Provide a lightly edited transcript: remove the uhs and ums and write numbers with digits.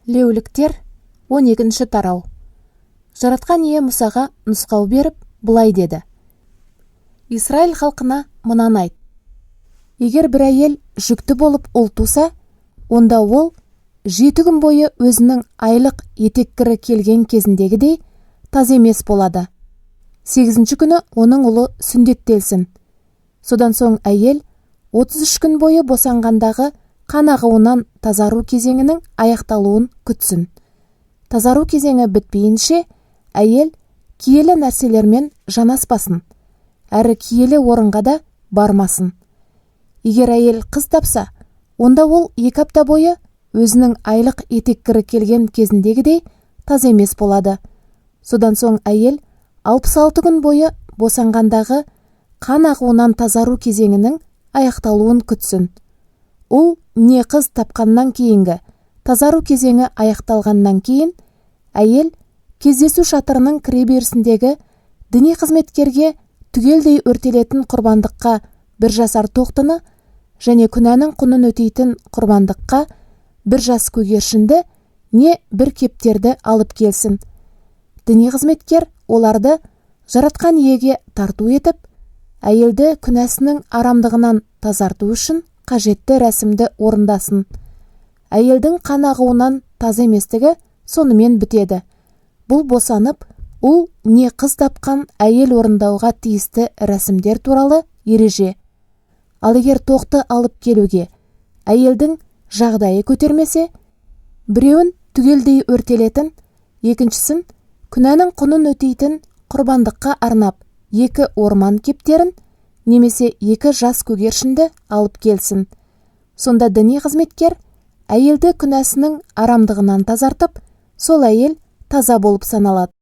Леуліктер, 12 тарау. Жаратқан Ие Мұсаға нұсқау беріп, былай деді: Израиль халқына мынаны айт: егер бір әйел жүкті болып ұл туса, онда ол 7 күн бойы өзінің айлық етеккірі келген кезіндегідей таза емес болады. 8-ші күні оның ұлы сүндеттелсін. Содан соң әйел 33 күн бойы босанғандағы қан ағуынан тазару кезеңінің аяқталуын күтсін. Тазару кезеңі бітпейінше, әйел киелі нәрселермен жанаспасын, әрі киелі орынға да бармасын. Егер әйел қыз тапса, онда ол 2 апта бойы өзінің айлық етеккірі келген кезіндегідей таза емес болады. Содан соң әйел 66 күн бойы босанғандағы қан ағуынан тазару кезеңінің аяқталуын күтсін. Ұл не қыз тапқаннан кейінгі тазару кезеңі аяқталғаннан кейін әйел кездесу шатырының кіреберісіндегі діни қызметкерге түгелдей өртелетін құрбандыққа 1 жасар тоқтыны және күнәнің құнын өтейтін құрбандыққа 1 жас көгершінді не 1 кептерді алып келсін. Діни қызметкер оларды Жаратқан Иеге тарту етіп, әйелді күнәсінің арамдығынан тазарту үшін қажетті рәсімді орындасын. Әйелдің қан ағуынан таза еместігі сонымен бітеді. Бұл босанып, ұл не қыз тапқан әйел орындауға тиісті рәсімдер туралы ереже. Ал егер тоқты алып келуге әйелдің жағдайы көтермесе, біреуін түгелдей өртелетін, екіншісін күнәнің құнын өтейтін құрбандыққа арнап 2 орман кептерін немесе 2 жас көгершінді алып келсін. Сонда діни қызметкер әйелді күнәсінің арамдығынан тазартып, сол әйел таза болып саналады.